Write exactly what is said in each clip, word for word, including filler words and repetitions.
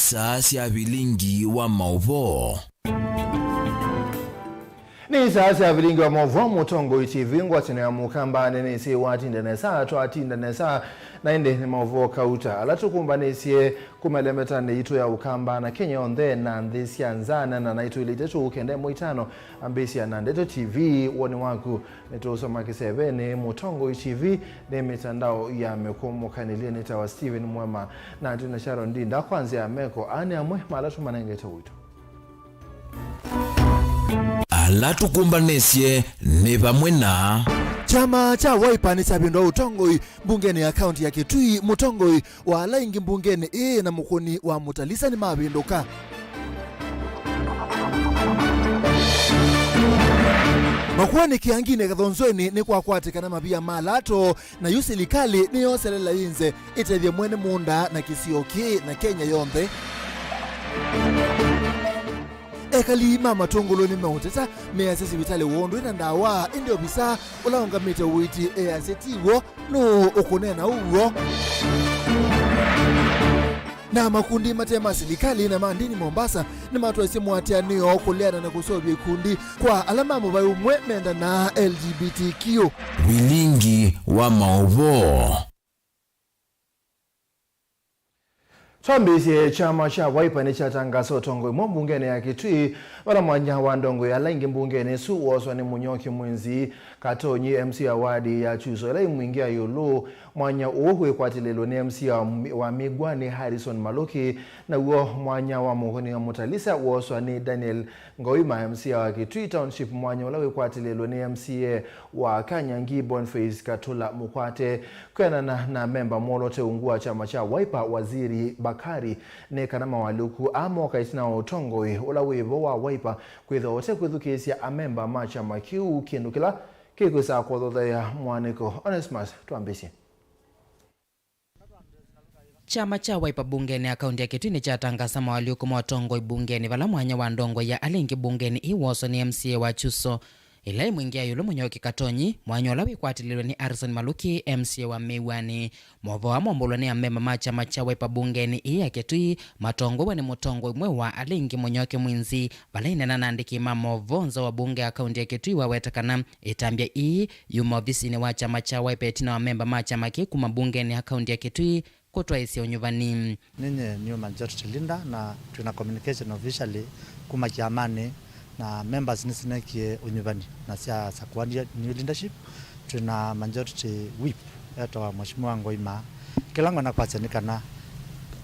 Saa sya vilingi wa maũvoo. Nĩ saa sya vilingi wa maũvoo, Mũtongoi T V, ngwatanĩo ya Mũkamba, nĩnĩsĩ watinda nesa, twatinda nesa, na ĩndĩ nĩ maũvoo kauta ala tũkũmbanĩsye kuma ĩlembetanĩ yitũ ya Ũkamba na Kenya yonthe na nthĩ sya nza, na naitũ ilĩ itatũ kenda ĩmwe itano ambĩĩsya na Ndeto T V, woni waku. Nĩtũũsoma kĩsevenĩ Mũtongoi T V nĩ mĩtandao ya mĩkũmũkanĩlye. Nĩtawa Stephen Mwema, na twĩ na Sharon Ndinda. Kwa nzĩa ya meko, aa nĩ amwe ma ala tũmanengete ũito. Ala tũkũmbanĩsye nĩ vamwe na. Kyama kya Wiper nĩkyavĩndũa ũtongoi mbungenĩ ya kaunti ya Kitui, mũtongoi wa ala aingĩ mbungenĩ ĩĩ na mũkũni wa Mutalisa nĩmavĩndũka. Makueni kĩanginĩ Kathonzweni nĩkwakwatĩkana mavia ma lato, na yu silikalĩ nĩyoselela yĩnze ĩtethye mwene mũũnda na kĩsio kĩĩ na Kenya yonthe. Ekali ma Matũngũlũ nĩmeũteta, measya sivitalĩ woo ndwĩ na ndawa, ĩndĩ ovisa ũla ũngamĩte ũiiti easya ti w'o. Nũũ ũkũneena ũw'o? Na makundi mate ma silikalĩ na ma ndini Mombasa nĩmatwaisye mũatĩanĩo kũleana na kũseũvya ikundi kwa ala ma mũvaĩ ũmwe mendanaa L G B T Q. Vilingi wa maũvoo. Twambĩĩsye, kyama kya Wiper nĩkyatangaasa ũtongoi mweũ mbungenĩ ya Kitui, vala mwanya wa ndongoi ala aingĩ mbungenĩ ĩsu wooswa nĩ Mũnyoki Mwinzi Katonyi, M C A wa wadi ya Chuso, ĩla ĩ Mwingi ya ĩũlũ. Mwanya ũũ wĩkwatĩlĩlwe nĩ M C A wa, wa Migwani, Harrison Maluki, naw'o mwanya wa mũkũni wa Mutalisa wooswa nĩ Daniel Ngoima, M C A wa Kitui Township, mwanya ũla wĩkwatĩlĩlwe nĩ M C A wa Kanyangi, Boniface Katula Mũkwate. Kwĩanana na memba mwolote ungu wa kyama kya Wiper, Waziri Bakari, nĩ kana mawalũku aa moka ĩtina wa ũtongoi ũla wĩ vo wa Wiper kwĩthĩwa ũtekwĩthukĩĩsya amemba ma kyama kĩu, kĩndũ kĩla kĩkwĩsaa kũthotheea mwanĩko. Onesmus, twambĩsye. Kyama kya Wiper mbungenĩ ya kaunti ya Kitui nĩkyatangaasa mawalũku ma ũtongoi mbungenĩ, vala mwanya wa ndongoi ya ala aingĩ mbungenĩ ĩĩ wooswa nĩ M C A wa Chuso, ĩla ĩ Mwingi ya ĩũlũ, Mũnyoki Katonyi, mwanya ũla wĩkwatĩlĩlwe nĩ Harrison Maluki, M C A wa Migwani. Maũvoo aa mombũlwa nĩ amemba ma kyama kya Wiper mbungenĩ ĩĩ ya Kitui, matongoew'a nĩ mũtongoi mweũ wa ala aingĩ, Mũnyoki Mwinzi, vala aineena na andĩki ma maũvoo nza wa mbunge ya kaunti ya Kitui waweta kana ĩtambya ĩĩ yuma ovisinĩ wa kyama kya Wiper ĩtina wa memba ma kyama kĩĩ kuma mbungenĩ ya kaunti ya Kitui kũtwaĩĩsya ũnyuvani. Ninyie new majority leader, na twĩna communication officially kuma kyamanĩ, na members nĩsinekie ũnyuvani na syasakũa new leadership. Twĩna majority whip etawa Mheshimiwa Ngoima. Kĩla ngwenda kwasya nĩ kana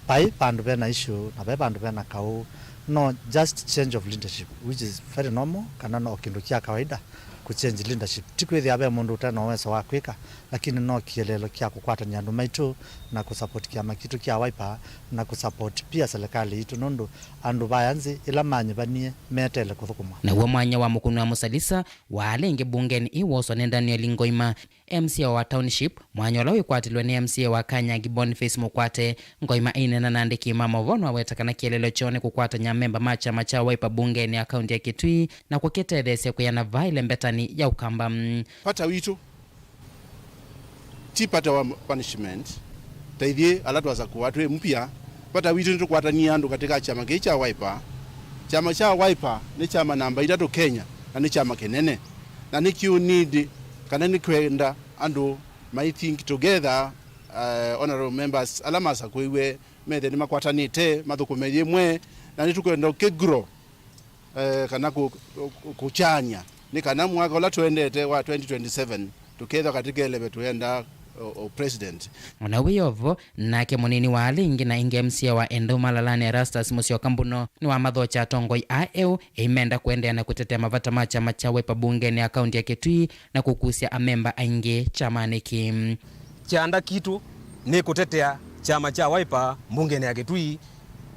vai vandũ vena issue na vai vandũ vena kaũ, no just change of leadership, which is very normal, kana no kĩndũ kya kawaida kũ change leadership. Ti kwĩthĩa ve mũndũ ũte na ũweso wa kwĩka, lakini no kĩeleelo kya kũkwatany'a andũ maitũ na kũ support kyama kitũ kya Wiper na kũ support pia serikali yitũ, nũndũ andũ vaya nzĩ ĩla manyivanie meteele kũthũkũma. Naw'o mwanya wa mũkũni wa Mutalisa wa ala aingĩ mbungenĩ ĩĩ wooswa nĩ Daniel Ngoima, M C A wa Township, mwanya ũla wĩkwatĩlwe nĩ M C A wa Kanyangi, Boniface Mũkwate. Ngoima aineena na andĩki ma maũvoo nĩwaweta kana kĩeleelo kyoo nĩ kũkwatany'a amemba ma kyama kya Wiper mbungenĩ ya kaunti ya Kitui na kũkĩtetheesya kwĩana vaa ĩlembetanĩ ya Ũkamba. Vata witũ ti vata wa punishment, ta ithyĩ ala twasakũa twĩ mpya. Vata witũ nĩtũkwatanie andũ katĩ ka kyama kĩĩ kya Wiper. Kyama kya Wiper nĩ kyama namba itatũ Kenya, na nĩ kyama kĩnene, na nĩ kĩũ need kana nĩ kwenda andũ mai think together, uh, honorable members ala masakũiwe methe nĩmakwatanĩte, mathũkũme yĩmwe, na nĩtũkwenda kĩ grow, eh, kana kũ-, kũ-, kũkyanya, nĩ kana mwaka ũla tũendete wa twenty twenty-seven tũkethwa katĩ keleve tũenda o, o president. O na wĩ o vo, nake mũnini wa ala aingĩ na aingĩ M C A wa Endau Malalani Erastus Musyoka Mbuno nĩwamathokya atongoi aa eũ eimenda kũendeea na kũtetea mavata ma kyama kya Wiper mbungenĩ ya kaunti ya Kitui na kũkusya amemba aingĩ kyamanĩ kĩĩ. Kyanda kitũ nĩ kũtetea kyama kya Wiper mbungenĩ ya Kitui,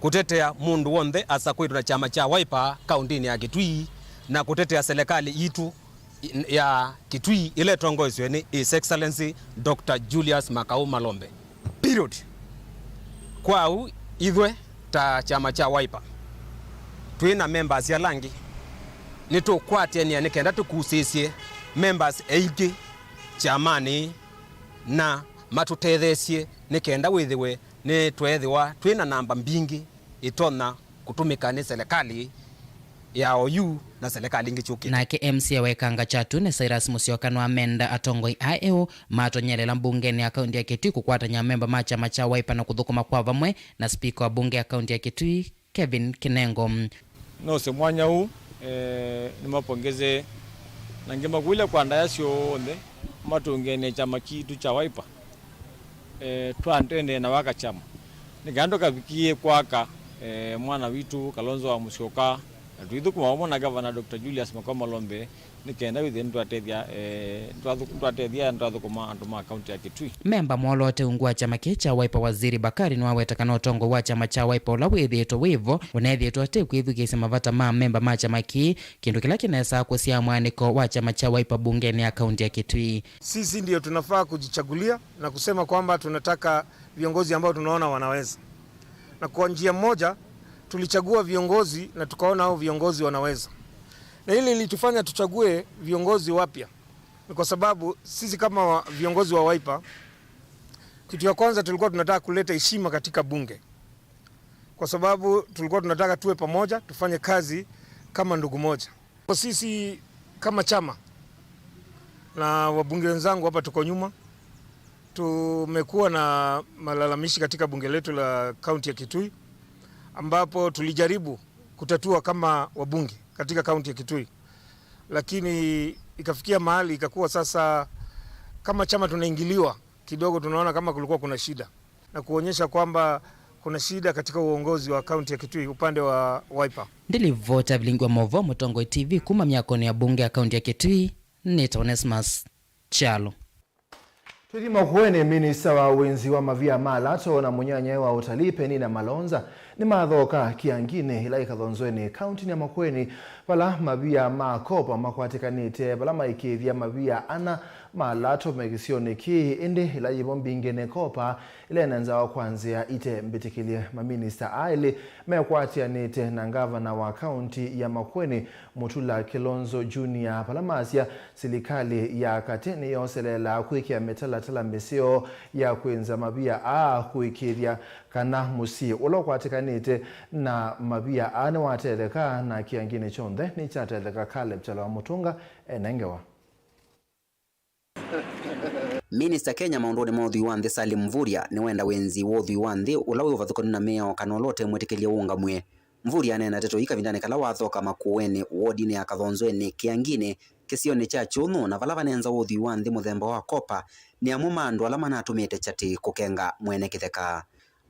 kũtetea mũndũ w'onthe asakũĩtwe na kyama kya Wiper kaũntĩnĩ ya Kitui, na kũtetea selekalĩ yitũ ya Kitui ĩla ĩtongoesw'e nĩ His Excellency Doctor Julius Makau Malombe. Period. Kwa ũu, ithwe ta kyama kya Wiper, twĩ na members ala angĩ, nĩtũkwatĩanĩa nĩ kenda tũkusĩĩsye members aingĩ kyamanĩ na matũtetheesye nĩ kenda wĩthĩwe nĩtweethĩwa twĩ na namba mbingĩ ĩtonya kũtũmĩka nĩ selekalĩ ya oyu na selekalĩ ingĩ syũkĩte. Nake M C A wa Ĩkanga Kyatune Cyrus Mũsyoka nĩwamenda atongoi aa eũ matonyelela mbungenĩ ya kaunti ya Kitui kũkwatany'a amemba ma kyama kya Wiper na kũthũkũma kwa vamwe na spika wa mbunge ya kaunti ya Kitui, Kevin Kinengo. Nose mwanya huu, eh, nimapongeze na ngĩmakũlya kwa ndaya syonthe matũngene kyama kitu kya Wiper, eh, twandene na waka kyama. Nĩ kana tũkavikie kwaka, eh, mwana witũ Kalonzo wa Musyoka, na tũithũkũma vamwe na Gavana Doctor Julius Makoma Lombe, nĩ kenda wĩthĩe nĩtwatethya, eh, nĩtwathũ-, nĩtwatethya na nĩtwathũkũma andũ ma kaunti ya Kitui. Memba mwoloote ungu wa kyama kĩĩ kya Wiper Waziri Bakari nĩwaweta kana ũtongoi wa kyama kya Wiper ũla wĩthĩĩtwe wĩvo ũneethĩĩtwe ũte kwĩthukĩĩsya mavata ma memba ma kyama kĩĩ, kĩndũ kĩla kĩnesaa kũsyaa mwanĩko wa kyama kya Wiper mbungenĩ ya kaunti ya Kitui. Sisi ndio tunafaa kujichagulia na kusema kwamba tunataka viongozi ambao tunaona wanaweza. Na kwa njia moja, tulichagua viongozi na tukaona hao viongozi wanaweza. Na hili lilitufanya tuchague viongozi wapya. Ni kwa sababu sisi kama wa-, viongozi wa Wiper, kitu ya kwanza tulikuwa tunataka kuleta heshima katika bunge. Kwa sababu tulikuwa tunataka tuwe pamoja, tufanye kazi kama ndugu moja. Kwa sisi kama chama na wabunge wenzangu hapa tuko nyuma, tumekuwa na malalamishi katika bunge letu la kaunti ya Kitui, ambapo tulijaribu kutatua kama wabunge katika kaunti ya Kitui, lakini ikafikia mahali ikakuwa sasa kama chama tunaingiliwa kidogo, tunaona kama kulikuwa kuna shida na kuonyesha kwamba kuna shida katika uongozi wa kaunti ya Kitui upande wa Wiper. Ndilivota vilingi wa mauvoo Mũtongoi T V kuma myakonĩ ya bunge ya kaunti ya Kitui, nĩtawa Onesmus Kyalo. Tũthi Makueni, minista wa wenzi wa mavia ma lato na mũnyanyae wa ũtalii Penina Malonza nĩmathoka Kĩanginĩ ĩla ĩkathonzwenĩ kauntinĩ ya Makueni, vala mavia ma COPA makwatĩkanĩte, vala maikĩĩthya mavia ana ma lato me kĩsionĩ kĩĩ, ĩndĩ ĩla yĩvo mbingĩ nĩ COPA ĩla ĩnenzawa kwa nzĩa ite mbĩtĩkĩlye. Maminista aa elĩ mekwatĩanĩte na ngavana wa kaunti ya Makueni, Mutula Kilonzo Junior, vala masya silikalĩ ya katĩ nĩyoseleelaa kwĩkĩa mĩtalatala mĩseo ya kwĩnza mavia aa kũĩkĩĩthya kana mũsyĩ ũla ũkwatĩkanĩte na mavia aa nĩwatetheka, na Kĩanginĩ kyonthe nĩkyatetheka. Caleb Kyalo wa Mũtũnga ene ngewa. Minista Kenya maũndũnĩ ma ũthwii wa nthĩ Salim Mvurya nĩwenda wenzi wa ũthwii wa nthĩ ũla wĩ ũvathũkanu na mĩao kana ũla ũte mwĩtĩkĩlye ũũngamw'e. Mvurya aneena ndeto ii kavindanĩ kala wathoka Makueni, wodinĩ ya Kathonzweni, Kĩanginĩ, kĩsionĩ kya Kyũnũ, na vala vanenzawa ũthwii wa nthĩ mũthemba wa COPA nĩ amwe ma andũ ala manatũmĩte kyatĩ kũkenga mwene kĩtheka.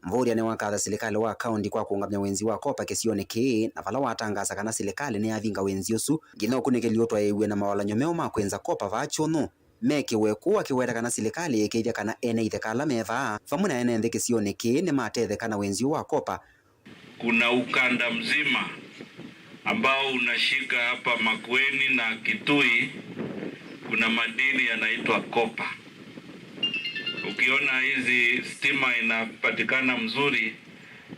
Mvurya nĩwakatha silikalĩ wa kaunti kwa kũũngamya wenzi wa COPA kĩsionĩ kĩĩ, na vala watangaasa kana silikalĩ nĩyavinga wenzi ũsu, nginya ũkunĩkĩli ũtwaĩĩw'e na mawalany'o meũ ma kwĩnza COPA vaa Kyũnũ mekĩwe, kũu akĩweta kana silikalĩ ĩkĩĩthya kana ene itheka ala me vaa, vamwe na ene nthĩ kĩsionĩ kĩĩ, nĩmatetheka na wenzi ũũ wa COPA. Kuna ukanda mzima ambao unashika hapa Makueni na Kitui, kuna madini yanaitwa copper. Ukiona hizi stima inapatikana mzuri,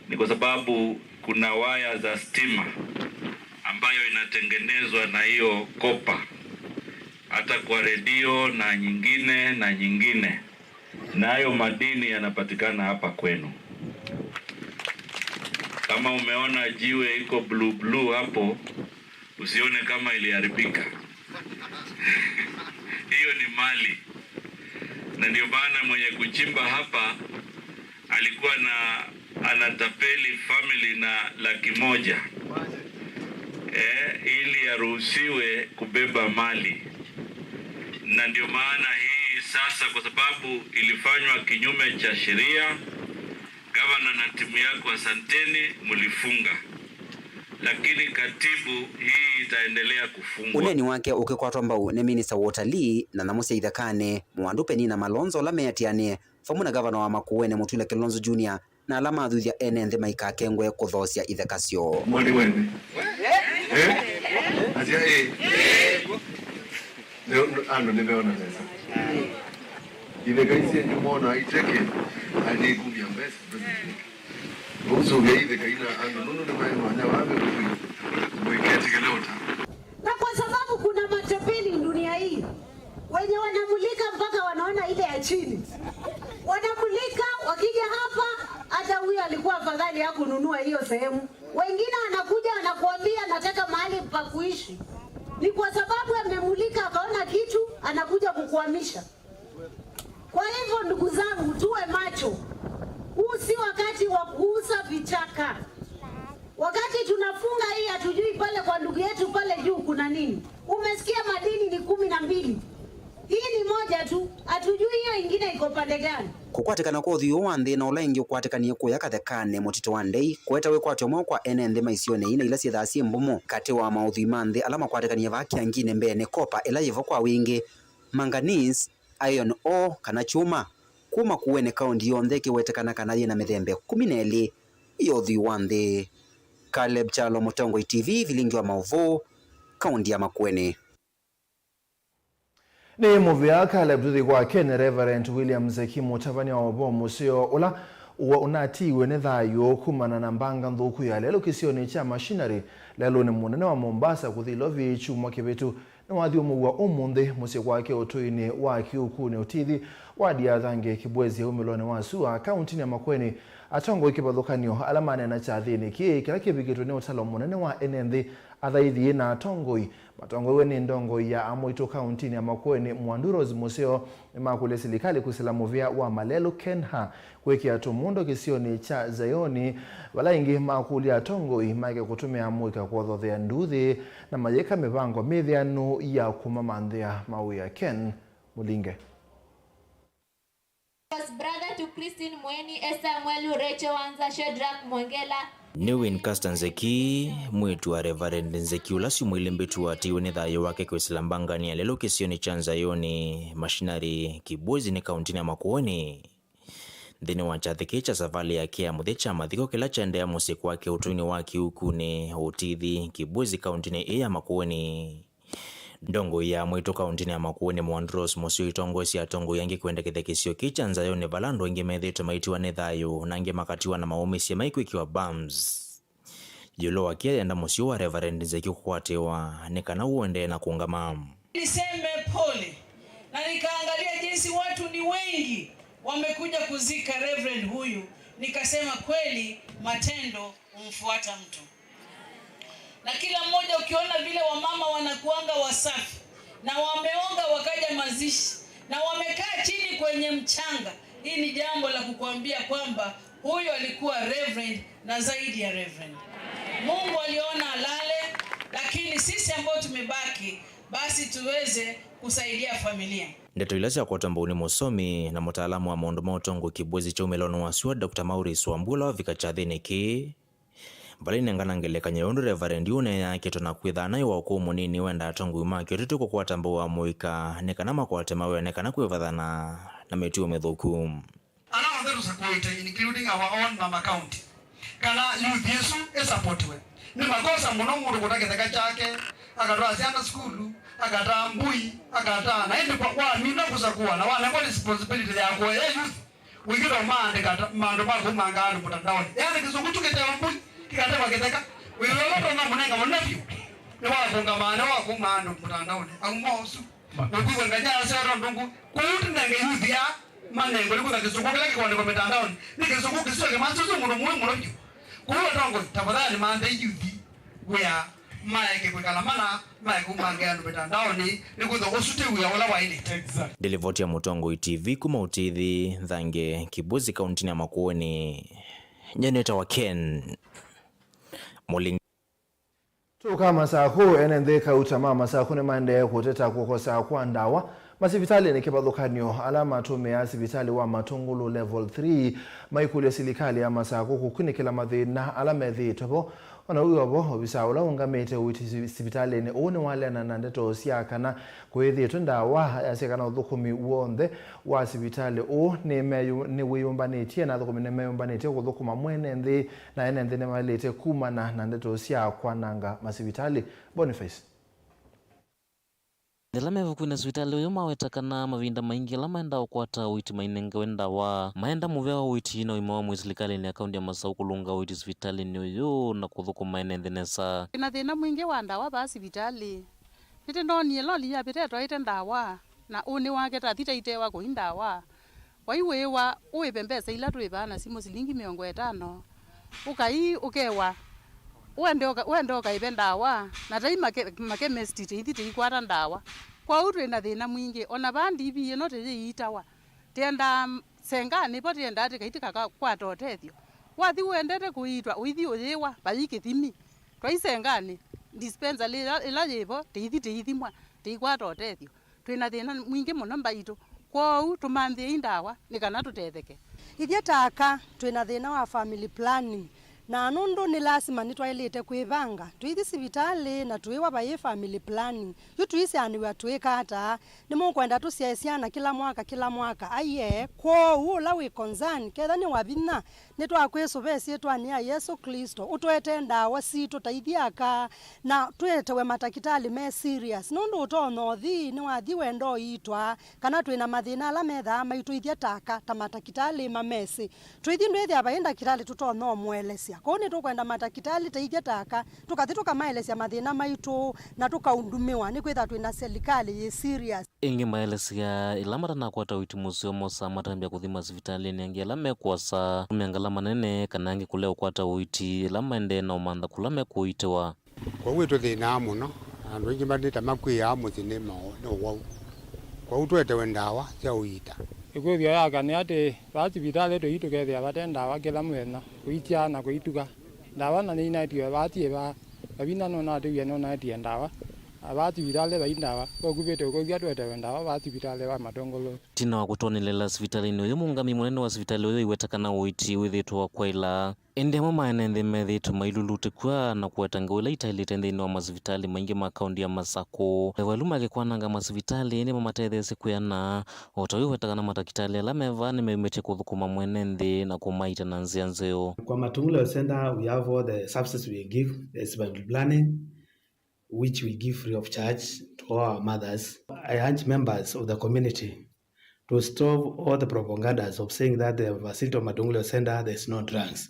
ni kwa sababu kuna waya za stima ambayo inatengenezwa na hiyo copper, hata kwa redio na nyingine na nyingine. Na hayo madini yanapatikana hapa kwenu. Kama umeona jiwe iko blue blue hapo, usione kama iliharibika. Hiyo ni mali. Na ndio maana mwenye kuchimba hapa alikuwa na, anatapeli family na laki moja, eh, ili aruhusiwe kubeba mali. Na ndio maana hii sasa, kwa sababu ilifanywa kinyume cha sheria, gavana na timu yako, asanteni, mlifunga. Lakini katibu, hii itaendelea kufungwa. Ũneeni wake ũkĩkwatwa mbau nĩ minista wa ũtalii na nyamũ sya ithekanĩ, Mwandu Penina Malonza, ũla meatĩanĩe vamwe na gavana wa Makueni Mutula Kilonzo Junior, na ala mathuthya ene nthĩ maikakengwe kũthoosya itheka syoo. Mwali wene. Eh? Atia eh? Leo andũ nĩmeona nesa. Itheka ici ndio mona iteke, alikumia mbesa. Ũsũvya itheka ina andũ nũndũ nĩmaĩ mwanya wa mĩkũi mwĩketĩkĩle ũta. Na kwa sababu kuna matapeli dunia hii, wenye wanamulika mpaka wanaona ile ya chini. Wanamulika, wakija hapa, hata huyo alikuwa afadhali hakununua hiyo sehemu. pa kuishi. Ni kwa sababu amemulika, akaona kitu, anakuja kukwamisha. Kwa hivyo, ndugu zangu, tuwe macho. Huu si wakati wa kuuza vichaka. Wakati tunafunga hii, hatujui pale kwa ndugu yetu pale juu kuna nini. Umesikia madini ni kumi na mbili. Hii ni moja tu, hatujui hiyo ingine iko pande gani. Kũkwatĩkana kwa ũthwii ũũ wa nthĩ na ũla ĩngĩ ũkwatĩkanie kũya kathekanĩ mũtitũ wa Ndei kũete wĩkwatyo mweũ kwa ene nthĩ ma isionĩ ii na ila syĩthaa syĩ mbumu. Katĩ wa maũthwii ma nthĩ ala makwatĩkanie vaa kĩanginĩ mbee nĩ kopa ĩla yĩvo kwa wingĩ, manganese, iron ore kana kyũma, kuma Makueni kaũnti yonthe ĩkĩwetekana kana yĩna mĩthemba ĩkũmi na ĩlĩ ya ũthwii wa nthĩ. Caleb Kyalo, Mũtongoi T V, vilingi wa maũvoo, kaũnti ya Makueni. Nĩ mũvea Caleb tũthi kwa Ken. Reverend William Nzeki, mũtavany'a wa ũvoo mũseo ũla ũnatiiwe nĩ thayũ kumana na mbanga nthũku ya lelũ kĩsionĩ kya Machinery lelũnĩ mũnene wa Mombasa kũthi Lovi kyumwa kĩvĩtu, nĩwathyũmũw'a ũmũnthĩ mũsyĩ kwake ũtũinĩ wa Kiukunĩ Ũtithi, wadi ya Thange Kibwezi, umĩlonĩ wa sua, kaũntinĩ ya Makueni. Atongoi kĩvathũkany'o ala maneena kyathĩnĩ kĩĩ kĩla kĩvikĩtwe nĩ ũtalo mũnene wa ene nthĩ, athaithi na atongoi matongoew'e nĩ ndongoi ya amũitũ kaũntinĩ ya Makueni, Mwandu Rose Mũseo, nĩmakũlya silikalĩ kwĩsĩla mũvĩa wa malelũ KeNHA kwĩkĩa tũmũndũ kĩsionĩ kya Zayoni, vala ĩngĩ makũlya atongoi maeke kũtũmĩa mũika kũthothea nduuthĩ na mayĩka mĩvango mĩthĩanu ya kũmamanthĩa mawĩa. Ken Mũlinge. Brother to Christine Mweni, Esther Mwelu, Rachel Wanza, Shadrack Mwongela. Nĩ Wincaster Nzeki, mwĩĩtu wa Reverend Nzeki, ũla syumwa ilĩ mbĩtu watiiwe nĩ thayũ wake kwĩsĩla mbanganĩ ya lelũ kĩsionĩ kya Nzayoni Machinery, Kibwezi nĩ kaũntinĩ ya Makueni. Nthĩnĩ wa kyathĩ kĩĩ kya savalĩ yake ya mũthya kya mathiko kĩla kyaendeea mũsyĩ kwake ũtũinĩ wa Kiukunĩ Ũtithi, Kibwezi, kaũntinĩ ĩĩ ya Makueni, ndongoi ya amũitũ kaũntinĩ ya Makueni, Mwandu Rose Mũseo, itongoesye atongoi angĩ kwendekethya kĩsio kĩĩ kya Nzayoni, vala andũ aingĩ methĩĩtwe maitiwa nĩ thayũ na angĩ makatiwa na maũmĩsye maikwĩkĩwa bumps. Ĩũlũ wa kĩĩ, ayenda mũsyĩ wa Reverend Nzeki kũkwatĩwa nĩ kana ũendee na kũngama. Niseme pole na nikaangalia jinsi watu ni wengi wamekuja kuzika Reverend huyu, nikasema kweli matendo humfuata mtu. Na kila mmoja ukiona vile wamama wanakuanga wasafi na wameoga wakaja mazishi na wamekaa chini kwenye mchanga, hii ni jambo la kukuambia kwamba huyo alikuwa reverend na zaidi ya reverend. Mungu aliona alale, lakini sisi ambao tumebaki, basi tuweze kusaidia familia. Ndeto ila syakwatwa mbau nĩ mũsomi na mũtaalamu wa maũndũ ma ũtongoi Kibwezi kya umĩlonĩ wa sua, Doctor Maurice Wambua, ũla wavika kyathĩnĩ kĩĩ, vala inengana ngelekany'o ya ũndũ Reverend ũũ ũneeakĩtwe na kwĩthaa naĩ wa ũkũũ mũnini, wenda atongoi ma kĩũteti kũkwata mbau wa mũika nĩ kana makwate mawĩa nĩ kana kwĩvathana na mĩtuo mĩthũku. Ala onthe tũsakũĩte, including our own Mama County, kana youth ĩsu ĩsapotiwe. Nĩ makosa mũno mũndũ kũta kĩtheka kyake, akatwaa syana sukulu, akataa mbũi, akataa, na ĩndĩ kwa, wamina kũsakũa na wanengwa responsibility ya kũea youth, wĩkĩtwa maandĩka ta, maandũ ma kũmanga andũ mũtandaonĩ. Yaani kĩsũngũ tu kĩtewa mbũi, kĩkatewa kĩtheka. Wĩw'a ũla ũtonya mũnenga mũnene vyũ, nĩ wa kũngama, nĩ wa kũma andũ mũtandaonĩ. Auma ũsu. Ũkwĩw'a Ngai aseo tondũ ngũ, kũu tũnenge youth ya manengo nĩ kwĩtha kĩsũngũ kĩla kĩkũandĩkwa mĩtandaonĩ. Nĩ kĩsũngũ kĩsio kĩmasũsũ mũndũ mũĩ mũno vyũ. Kũu atongoi, tafadhali manthei youth wĩa maeke kwĩkala mana, maeke kumange andũ mĩtandaonĩ, nĩ kwĩtha ũsu ti wĩa ũla waĩlĩte. Exactly. Ndilivoti ya Mũtongoi T V kuma Ũtithi, Thange, Kibwezi, kauntinĩ ya Makueni. Nyie nĩtawa Ken Mũlingi. Tũka Masakũ. Ene nthĩ kauta ma Masakũ nĩmaendee kũteta kũkosa kwa ndawa masivitalĩnĩ kĩvathũkany'o. Ala matũmĩaa sivitalĩ wa Matũngũlũ Level three maikũlya silikalĩ ya Masakũ kũkunĩkĩla mathĩna ala methĩĩtwe vo. Ona wĩ o vo, ovisaa ũla ũngamĩte ũiiti si-, sivitalĩnĩ ũũ nĩwaleana na ndeto sya kana kũĩthĩĩtwe ndawa, ayasya kana ũthũkũmi w'onthe wa sivitalĩ ũũ nĩmeyu-, nĩwĩyũmbanĩtye na athũkũmi nĩmeyũmbanĩtye kũthũkũma mwene nthĩ, na ene nthĩ nĩmaĩlĩte kumana na ndeto sya kwananga masivitalĩ. Boniface. Ala me vakuĩ na sivitalĩ ũyũ maweta kana mavinda maingĩ ala maendaa kũkwata ũiiti mainengewe ndawa, maenda mũvea wa ũiiti na ũima wa mwĩĩ silikalĩnĩ ya kaunti ya Masaũ kũlũnga ũiiti sivitalĩnĩ ũyũ na kũthũkũma ene nthĩ nesa. Twĩna thĩna mwingĩ wa ndawa vaa sivitalĩ. Nĩtĩnoonie loli yavĩta ĩtwaĩte ndawa, na ũnĩ wake tathi taitewa kũi ndawa. Wai wĩĩwa ũĩve mbesa ila twĩ vaa na simũ silingi mĩongo ĩtano, ũkai ũkewa Wende ũka-, wende ũkaĩve ndawa, na tai make-, makemesti tĩithi tĩikwata ndawa. Kwoou twĩ na thĩna mwingĩ, o na vaa D V ĩno tĩyĩiitawa. Tĩendaa senganĩ vo tĩendaa tĩkai tĩkakakwata ũtethyo. Wathi ũendete kũiitwa, ũithi ũyĩwa, vai kĩthimi. Twai senganĩ, dispensary ĩla, ĩla yĩ vo, tĩithi tĩithimwa, tĩikwata ũtethyo. Twĩ na thĩna mwingĩ mũno mbaitũ, kwoou tũmanthĩei ndawa nĩ kana tũtetheke. Ithyĩ ta aka, twĩ na thĩna wa family planning, na nũndũ nĩ lasima nĩtwaĩlĩte kwĩvanga, tũithi sivitalĩ na tũĩwa vayĩ family planning. Yu tũiseanĩw'a twĩka ata? Nĩmũkwenda tũsyae syana kĩla mwaka, kĩla mwaka? Aiee. Kwoou ũla wĩ concern, ketha nĩ wa vinya, nĩtwakwĩsũva ĩsyĩtwanĩ ya Yesũ Klĩsto, ũtũetee ndawa sitũ ta ithyĩ aka, na tũetewe matakĩtalĩ me serious, nũndũ ũtonya ũthi nĩwathi wenda ũiitwa, kana twĩ na mathĩna ala methaa maitũ ithyĩ ta aka, ta matakĩtalĩ mamesĩ. Tũithi ndwĩthĩa vai ndakĩtalĩ tũtonya ũmũelesya. Kwoou nĩtũkwenda matakĩtalĩ ta ithyĩ ta aka, tũkathi tũkamaelesya mathĩna maitũ, na tũkaundumĩwa, nĩkwĩthĩwa twĩ na silikalĩ yĩ serious. Ĩngĩ maelesya, ĩla matanakwata ũiiti mũseo, mosaa matambya kũthi masivitalĩnĩ angĩ ala me kũasa, kũmya ngalama nene, kana angĩ kũlea ũkwata ũiiti ĩla maendee na ũmantha kũla mekũiitĩwa. Kwoou ĩtũthĩnaa mũno, na andũ aingĩ ma-, nĩ ta makw'ĩaa mũsyĩ nĩ mao-, nĩ ũwau. Kwoou tũetewe ndawa sya ũiita. Ĩkwĩthĩo yake nĩ atĩ, vaa sivitalĩ tũi tũkethĩa vate ndawa kĩla mũthenya, kũikya na kũituka. Ndawa na nĩinaĩtiwe vaa tiĩ vaa, Kavina nũnaatĩw'e nũnaetie ndawa, na vaa sivitalĩ vai ndawa, ũkuvĩte ũkũthya tũetewe ndawa vaa sivitalĩ wa Matũngũlũ. Ĩtina wa kũtwoneleela sivitalĩnĩ ũyũ, mũũngamĩi mũnene wa sivitalĩ ũyũ aiweta kana ũiiti wĩthĩĩtwe wa kwaĩla. Ĩndĩ amwe ma ene nthĩ methĩĩtwe mailulutĩkw'a na kũweta ngewa ila itaĩlĩte nthĩnĩ wa masivitalĩ maingĩ ma kaũntĩ ya Masakũ. Evalu makĩkwananga masivitalĩ nĩmo matetheesye kwĩana, o ta ũu weta kana matakĩtalĩ ala me vaa nĩmeumĩtye kũthũkũma mwene nthĩ na kũmaita na nzĩa nzeo. Kwa Matũngũlũ Center, we have all the services we give, there's family planning, which we give free of charge to all our mothers. I urge members of the community to stop all the propagandas of saying that the facility of Matũngũlũ Center, there's no drugs.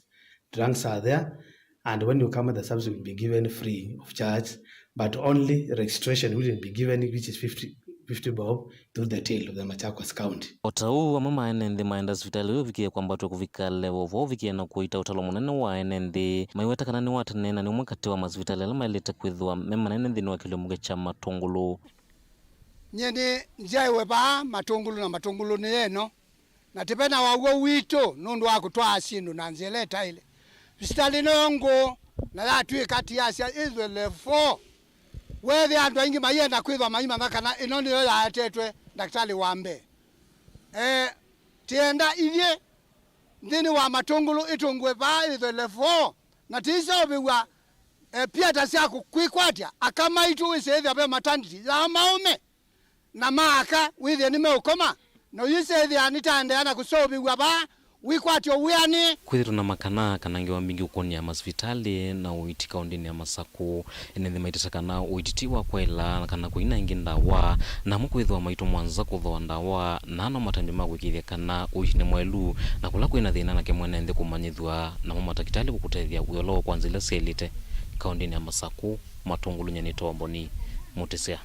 Drugs are there, and when you come, the service will be given free of charge, but only registration will be given, which is fifty, fifty bob to the till of the Machakos County. O ta ũu, amwe ma ene nthĩ maenda sivitalĩ ũyũ ũvikĩe kwambatw'a kũvika level four ũvikĩe na kũita ũtalo mũnene wa ene nthĩ, maiweta kana nĩ wa tene na nĩ ũmwe katĩ wa masivitalĩ ala maĩlĩte kwĩthĩwa me manene nthĩnĩ wa kĩlungu kya Matũngũlũ. Nyie nĩ nzyaĩwe vaa Matũngũlũ, na Matũngũlũ nĩ ĩno, na tĩve na waw'o witũ nũndũ wa kũtwaa syĩndũ na nzĩa ĩla ĩtaĩle. Sivitalĩ nĩyo ngũũ, na yatw'ĩka ti yasya ĩthwe level four. Weethĩa andũ aingĩ maienda kwĩthwa maimanya kana ĩno nĩyo yaetetwe ndakĩtalĩ wa mbee. Eh, tĩenda ithyĩ nthĩnĩ wa Matũngũlũ ĩtũngwe vaa ĩthwe level four, na tĩiseũvĩw'a, eh, piata sya kũ-, kwĩkwatya aka maitũ wĩsĩĩthya ve maternity ya maũme. Na maaka wĩthĩe nĩmeũkoma, na ũyĩsĩthĩa nĩtaendeea na kũseũvĩw'a vaa wĩkwatyo wĩanĩ. Kwĩthĩtwe na makana kana ngewa mbingĩ ũkũnĩa masivitalĩ na ũiiti kaũntĩnĩ ya Masakũ. Ene nthĩ maitata kana ũiiti ti wa kwaĩla kana kũina ĩngĩ ndawa, namo kwĩthĩwa maitũmwa nza kũthooa ndawa, na no matambya ma kũĩkĩĩthya kana ũiiti nĩ mwaĩlu, na kũla kwĩna thĩna nake mwene nthĩ kũmanyĩthw'a, namo matakĩtalĩ kũkũtethya wĩa ũla wa kwa nzĩa ila syaĩlĩte. Kaũntĩnĩ ya Masakũ, Matũngũlũ, nyie nĩtawa Mboni Mũtĩsya.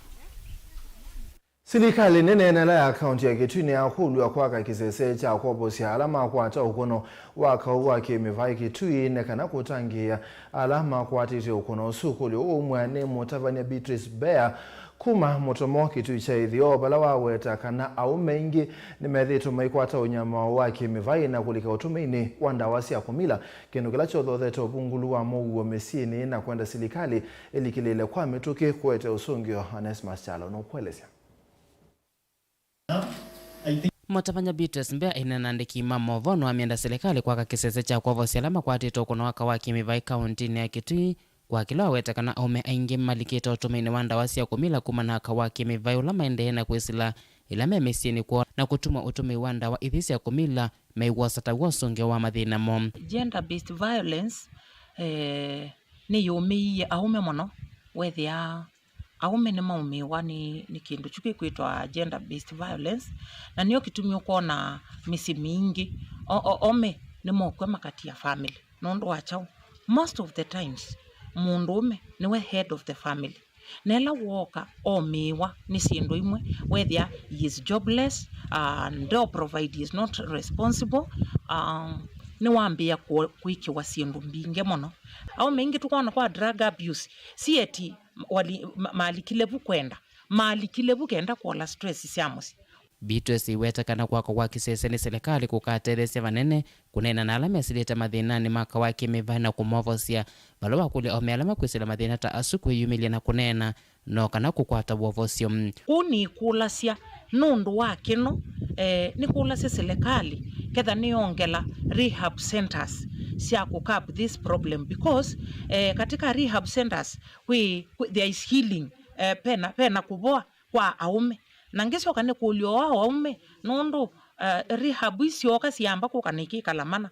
Silikalĩ nene ĩla ya kaũntĩ ya Kitui nĩyakũlw'a kwaka kĩsese kya kwovosya ala makwata ũkũno wa kaũ wa kĩmĩvaĩ Kitui, nĩ kana kũtangĩĩa ala makwatĩte ũkũno ũsu. Ũkũlyo ũũ ũmwe nĩ mũtavany'a Beatrice Mbea kuma Mũtomo, Kitui kya Ĩtheo, vala waweta kana aũme aingĩ nĩmethĩĩtwe maikwata ũnyamao wa kĩmĩvaĩ na kũlika ũtũmĩinĩ wa ndawa sya kũmila, kĩndũ kĩla kyothothete ũvungũlu wa mũuo mĩsyĩnĩ na kwenda silikalĩ ĩlikĩlĩĩle kwa mĩtũkĩ kũete ũsũngĩo. Onesmus Kyalo nũkũelesya. Mũtavany'a Beatrice Mbea ĩneena na andĩki ma movoo nĩwamĩenda silikalĩ kwaka kĩsese kya kwovosya ala makwatĩtwe ũkũno wa kaũ wa kĩmĩvaĩ kaũntĩnĩ ya Kitui, kwa kĩla waweta kana aũme aingĩ malikĩte ũtũmĩinĩ wa ndawa sya kũmila kumana na kaũ wa kĩmĩvaĩ ũla maendee na kwĩsĩla ĩla me mĩsyĩnĩ kwoo, na kũtuma ũtũmĩi wa ndawa ithi sya kũmila meiwosa ta w'o ũsũngĩo wa mathĩna moo. Gender based violence, eh, nĩyũmĩie aũme mũno. Wethĩa aũme nĩmaũmĩĩwa nĩ, nĩ kĩndũ kyu kĩkwĩtwa gender based violence, na nĩyo kĩtumi ũkwona mĩsyĩ mingĩ o-, o-, ome nĩmokw'a makatia family. Nũndũ wa kyaũ? Most of the times mũndũũme nĩwe head of the family, na ĩla wooka omĩĩwa nĩ syĩndũ imwe, wethĩa he is jobless, uh, ndo provide, he is not responsible, um, nĩwambĩĩa kũ-, kwĩkĩwa syĩndũ mbingĩ mũno. Aũme aingĩ tũkwona kwa drug abuse, sieti wali-, ma-, malikile vu kwenda, malikile vu kenda kũola stress sya mũsyĩ. Beatrice aiweta kana kwakwa kwa kĩsese nĩ silikalĩ kũkatetheesya vanene kũneena na ala mesĩlĩte mathĩnanĩ ma kawa kĩ-mĩvaĩ na kũmovosya vala wakũlya aũme ala makwĩsĩla mathĩna ta asu kwĩyumĩlya na kũneena no kana kũkwata wovosyo. Kũu nĩkũlasya nũndũ wa kĩno, eh, nĩkũlasya silikalĩ ketha nĩyongela rehab centers sya kũcurb this problem because, eh, katika rehab centers kwĩ, kwĩ, there is healing, eh, pena, pena kũvoa kwa aũme. Na ngĩsyoka nĩkũlya o aũme nũndũ, eh, rehab isyoka syamba kũka na ikĩkala mana.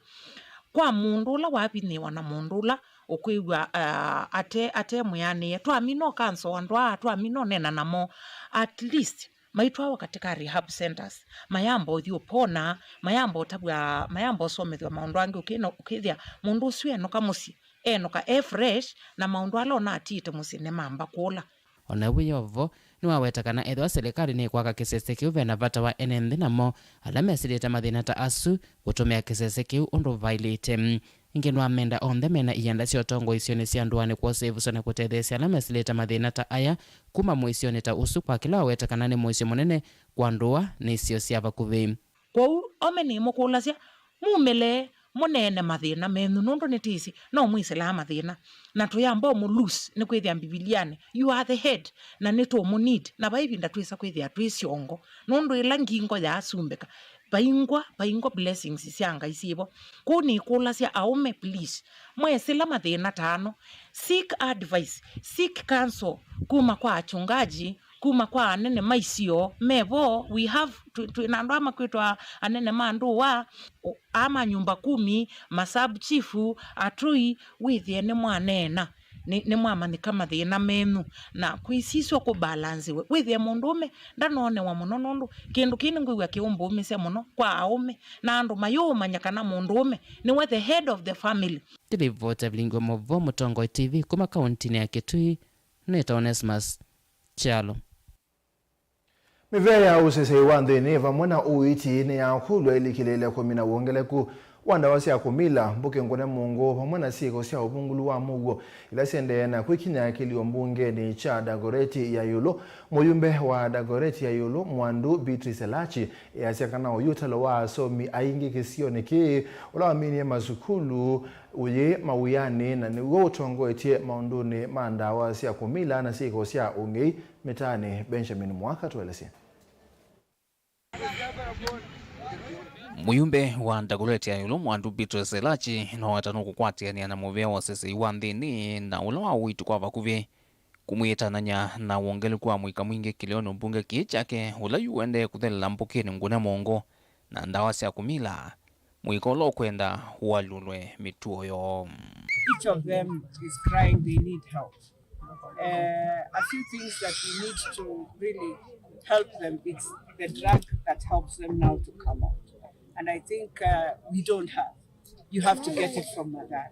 Kwa mũndũ ũla wavinyĩĩwa na mũndũ ũla ũkwĩw'a, ah, ate, ate mwĩanĩe, twamina ũkanso andũ aa, twamina ũneena namo, at least maitwawa katika rehab centers, mayamba ũthi ũpona, mayamba ũtavw'a, mayamba ũsomethw'a maũndũ angĩ, ũkĩna, ũkĩthĩa mũndũ ũsu enũka mũsyĩ, enũka e fresh, na maũndũ ala ona atiĩte mũsyĩ nĩmamba kũla. O na wĩ o vo, nĩwaweta kana ethĩwa silikalĩ nĩkwaka kĩsese kĩu, ve na vata wa ene nthĩ namo ala mesĩlĩte mathĩna ta asu kũtũmĩa kĩsese kĩu ũndũ vaĩlĩte. Ĩngĩ nĩwamenda onthe mena ianda sya ũtongoi isionĩ sya ndũanĩ kwosa ĩvuso na kũtetheesya ala mesĩlĩte mathĩna ta aya kuma mũisyonĩ ta ũsu, kwa kĩla waweta kana nĩ mũisyo mũnene kwa ndũa na isio sya vakuvĩ. Kwoou, ome nĩmũkũlasya, mumĩle, mũneene mathĩna menyu, nũndũ nĩtwĩsĩ no mwĩsĩlaa mathĩna. Na tũyamba ũmũ lose, nĩkwĩthĩa Mbivilianĩ, "You are the head," na nĩtũũmũ need, na vai ĩvinda twĩsa kwĩthĩa twĩ syongo, nũndũ ĩla ngingo yaasumbĩka, vaingwa, vaingwa blessings sya Ngai syĩvo. Kwoou nĩkũlasya aũme, please, mwesĩla mathĩna ta ano, seek advice, seek counsel kuma kwa achungaji, kuma kwa anene ma isio me vo. We have, twĩ, twĩ na andũ aa makwĩtwa anene ma ndũa, o, aa ma nyũmba kumi, ma sub chief, atũi, wĩthĩe nĩmwaneena, nĩ, nĩmwamanyĩka mathĩna menyu, na kwĩsiswa kũbalansiwe. Wĩthĩe mũndũũme ndanonewa mũno, nũndũ kĩndũ kĩĩ nĩngwĩw'a kĩũmbũũmĩsya mũno kwa aũme, na andũ mayũũmanya kana mũndũũme nĩwe the head of the family. Kĩlivoti ya Vilingi wa Mauvoo, Mũtongoi T V, kuma kauntinĩ ya Kitui, nĩtawa Onesmus Kyalo. Mĩvĩa ya ũseseĩ wa nthĩnĩ vamwe na ũiiti nĩyakũlw'a ĩlikĩlĩĩle kũmina wongeleku wa ndawa sya kũmila, mbũkĩ ngũne mũngũ, vamwe na syĩko sya ũvungũlu wa mũuo ila syendee na kwĩkinya kĩlio mbungenĩ kya Dagoreti ya ĩũlũ. Mũyumbe wa Dagoreti ya ĩũlũ, Mwandu Beatrice Elachi, easya kana oyu ũtalo wa asomi aingĩ kĩsionĩ kĩĩ ũla waminie masukulu ũyĩ mawĩanĩ na nĩw'o ũtongoetye maũndũnĩ ma ndawa sya kũmila na syĩko sya ũng'ei mĩtaanĩ. Benjamin Mwaka tũelesye. Mũyumbe wa Dagoretti ya ĩũlũ Mwandu Beatrice Elachi noweta nũkũkwatĩanĩa na mũvea wa ũseseĩ wa nthĩnĩ na ũla wa ũiiti kwa vakuvĩ, kũmwĩtanany'a na wongeleku wa mũika mwingĩ kĩlĩonĩ mbunge kĩĩ kyake, ũla yu ũendee kũthelela mbũkĩnĩ ngũne mũngũ na ndawa sya kũmila, mũika ũla ũkwenda ũalyũlwe mĩtuo yoo. Each of them is crying they need help. Uh, a few things that we need to really help them, it's the drug that helps them now to come out. And I think, uh, we don't have. You have to get it from Mathare.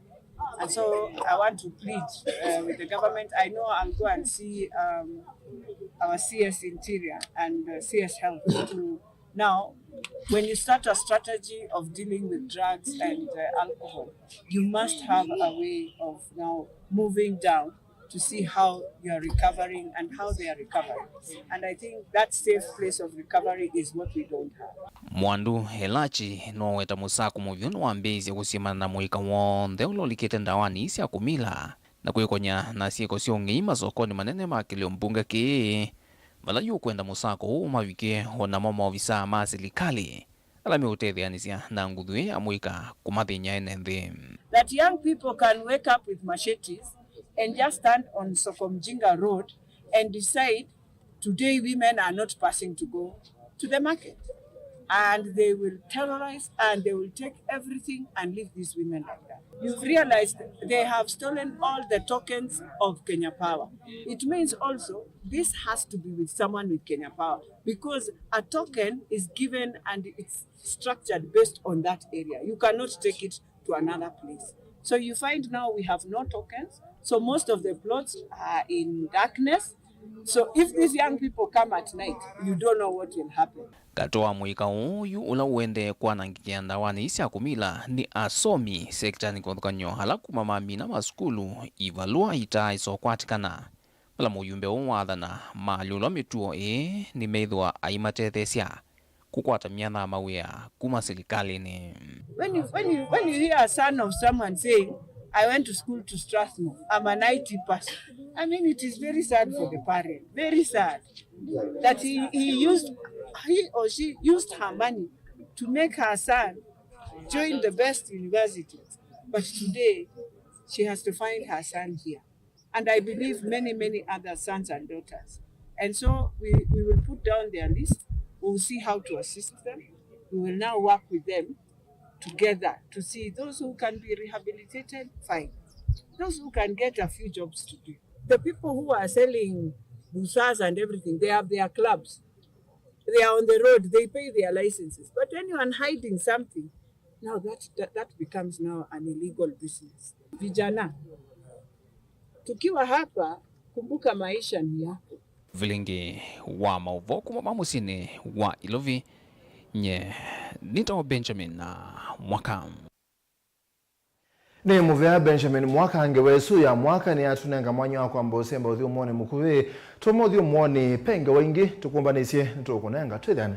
And so I want to plead, uh, with the government. I know I'll go and see, um, our C S Interior and, uh, C S Health to now, when you start a strategy of dealing with drugs and, uh, alcohol, you must have a way of now moving down to see how you are recovering and how they are recovering. And I think that safe place of recovery is what we don't have. Mwandu Elachi noweta mũsako mũvyũ nĩwambĩĩisye kũsyĩmana na mũika w'onthe ũla ũlikĩte ndawanĩ ii sya kũmila na kwĩkony'a na syĩko sya ũng'ei masokonĩ manene ma kĩlĩo mbunge kĩĩ, vala yu ũkwenda mũsako ũũ ũmavikĩe o namo maovisaa ma silikalĩ ala meũtetheanĩsya na nguthu ĩĩ ya mũika kũmathĩny'a ene nthĩ. That young people can wake up with machetes and just stand on Soko Mjinga Road and decide, "Today women are not passing to go to the market." And they will terrorize and they will take everything and leave these women like that. You've realized they have stolen all the tokens of Kenya Power. It means also this has to be with someone with Kenya Power, because a token is given and it's structured based on that area. You cannot take it to another place. So you find now we have no tokens. So most of the plots are in darkness. So if these young people come at night, you don't know what will happen. Katũ wa mũika ũũ yu ũla ũendee kwanangĩkĩa ndawanĩ ii sya kũmila nĩ asomi sektanĩ kĩvathũkany'o ala kuma mamina masukulu ivalũa itaa isokwatĩkana. Vala mũyumbe ũũ waathana, maalyũlwa mĩtuo ĩĩ nĩmethĩwa aimatetheesya kũkwata myanya ya mawĩa kuma silikalĩnĩ. When you, when you, when you hear a son of someone saying, "I went to school to Strathmore, I'm an I T person," I mean, it is very sad for the parent, very sad that he, he used, he or she used her money to make her son join the best universities, but today she has to find her son here. And I believe many, many other sons and daughters. And so we, we will put down their list. We'll see how to assist them. We will now work with them together to see those who can be rehabilitated, fine. Those who can get a few jobs to do. The people who are selling busas and everything, they have their clubs. They are on the road, they pay their licenses. But anyone hiding something, now that, that, that becomes now an illegal business. Vijana, tukiwa hapa, kumbuka maisha ni yako. Vilingi wa maũvoo kuma ma mũsyĩnĩ wa Ilovi, nye nĩtawa Benjamin na Mwaka. Nĩ mũvea Benjamin Mwaka. Ngewa ĩsu ya Mwaka nĩyatũnenga mwanya wa kwamba ũsemba ũthyũmũonĩ mũkuvĩ. Tũma ũthyũmũonĩ, ve ngewa ingĩ tũkũmbanĩsye nĩtũkũnenga. Twĩthĩane.